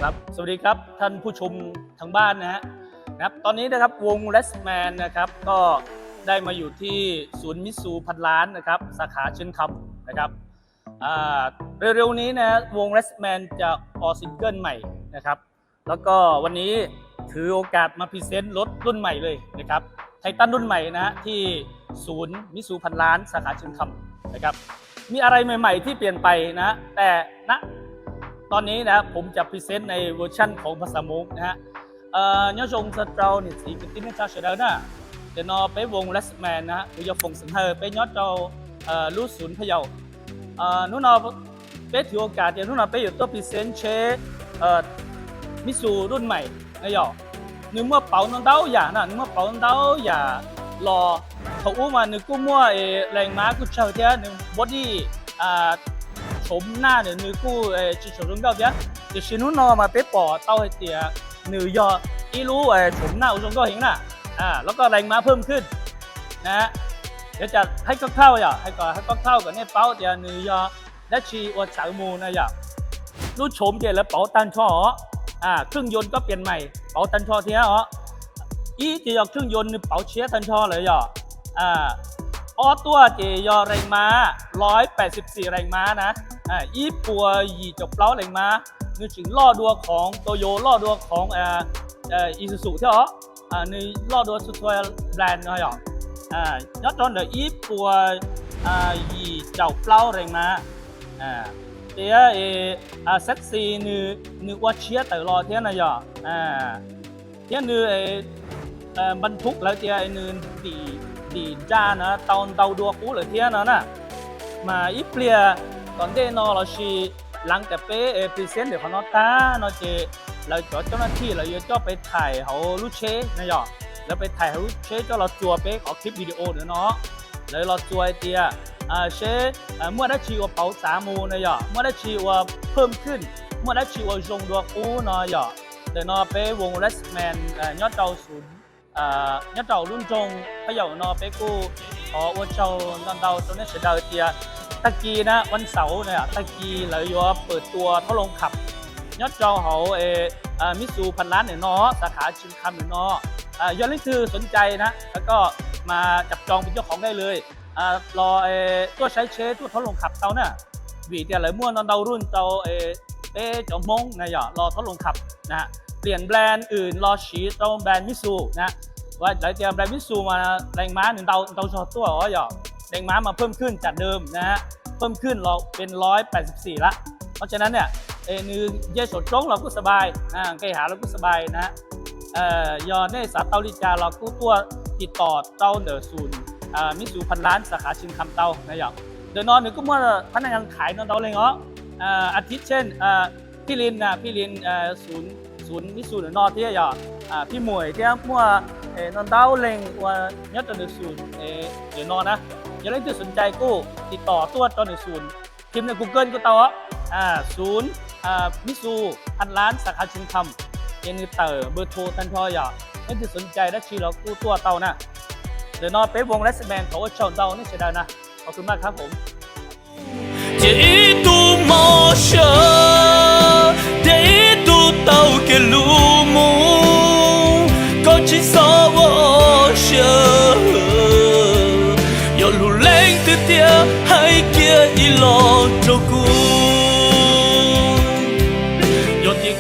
ครับ สวัสดีครับท่านผู้ชมทางบ้านนะฮะ นะครับ ตอนนี้นะครับวง Razzman นะครับ ก็ได้มาอยู่ที่ศูนย์มิตซูพันล้านนะครับ สาขาเชียงคำนะครับ อ่า เร็วๆนี้นะฮะ วง Razzman จะออกซิงเกิลใหม่นะครับ แล้วก็วันนี้ถือโอกาสมาพรีเซนต์รถรุ่นใหม่เลยนะครับ ไททันรุ่นใหม่นะฮะ ที่ศูนย์มิตซูพันล้าน สาขาเชียงคำนะครับ มีอะไรใหม่ๆที่เปลี่ยนไปนะฮะ แต่ณตอนนี้นะ ผมจะพรีเซนต์ในเวอร์ชันของภาษามงนะฮะ Nyob zoo txog rau niam txiv kwv tij neej tsa sawv daws na, ntawm no peb voo Razzman na, kuv yog Foom Xeem Hawj, peb nyob rau lub xus Pha Yaum. Hnub no peb thwv ua kas tias hnub no peb yuav tuaj pis xeeb tsheb Mitsubishi dub maim na yom. Nws muaj pauv ntau ntau yam na, nws muaj pauv ntau yam los thaum ub mas nws kuj muaj lees mab kuj tsawg thiab, nws body tshov naj nws kuj tsis tshov zoo nkauj thiab. Tiam sis hnub no mas peb pom tau hais tias nws yog ib lub tshov naj uas zoo nkauj heev na, los koj lees mab phwj khwj na. Yuav cas hais koj khauj yom, hais koj khauj kom nej paub tias nws yog dab tsi ua txawv mus na yom. Lub tshov ces lawv pauv tag nrho os, khwj yoos koj pias mais pauv tag nrho thiab os. Ib ces yog khwj yoos nws pauv tshiab tag nrho lawm yom. Ob tuaj ces yog lees mab, loj pais xib xim lees mab na, ib puas yim caum plaub lees mab. Nws tseem loj dua khoov Toyota, loj dua khoov Isuzu thiab os. Nws loj dua txhua txhua brand no yom. Nyob rau ntawm ib puas yim caum plaub lees mab. Tias sexy nws ua tshiab tawm los thiab na yom. Thiab nws npas thub lawv tias nws dim nra na tau ntau dua qub lawm thiab no na. Mas ib pliag tom ntej no lossis lees tas peb pis xeeb ntawm qhov no tag no ces lawv cov coj nab thij lawv yuav coj peb thaim hauv lub tsheb na yom. Lawv peb thaim hauv lub tsheb coj los txuas peb qhov clip video ntawm no. Lawv los txuas hais tias seb muaj dab tsi uas pauv txav mus na yom, muaj dab tsi uas phwj khwj, muaj dab tsi uas zoo dua qub no yom. Ntawm no peb voo Razzman nyob rau nyob rau lub nroog Pha Yaum no peb kuj thov ua tsaug ntau ntau rau nej sawv daws tias tag kis na, ua xauv na, tag kis lawv yuav pawm tua thoob loo kham nyob rau hauv Mitsubishi Phan Lab ntawm no, xav khav tsis kham ntawm no. Yog leej twg xoov cai na, koj mas cab coo pes cuaj khoov dai lawm los tuaj saib tsheb tuaj thoob loo kham tau na. Vim tias lawv muaj ntau ntau run rau peb cov Hmoob na yom, los thoob loo kham na. Pliam brand wm los siv rau brand Mitsubishi na. Lawv tias brand Mitsubishi mas lees mab nws ntau ntau zog tuaj os yom. Lees mab mas phwj khwj tsam dawm na, phwj khwj los pes loj pais xib xim lawm.เพราะฉะนั้นเนี่ย nws nce saum roob los kuj xab pais, nqes hav los kuj xab pais na. Yog nej xav tau li cas los kuj tuaj tiv tom rau ntawm xum Mitsubishi Phan Lab xav khav tsis kham tau na yom. Ntawm no nws kuj muaj phab naj ngas khaiv no ntau leej os. Ativ tshej, Phij Lin na, Phij Lin xum Mitsubishi ntawm no thiab yom. Phij Muam thiab muaj no ntau leej ua nyob rau nws xum ntawm no na. Yog leej twg xoov cai kuj tiv tom tuaj rau nws xum, phim nws Google kuj tau os. Xum Mitsubishi Phan Lab xav khav tsis kham, ces nws tawm npawb thu tag nrho yom. Leej twg xoov cai dab tsi los kuj tuaj tau na. Ntawm no peb voo Razzman thov ua tsaug ntau nej sawv daws na. Khov khwv maj khab foom. Ces ib tug mob sawv, thiab ib tug taug kev lug mus, koj tsis txhob ua siab. Yog lus leej twg tiag hais kiag ib los rau kuv. Yog tias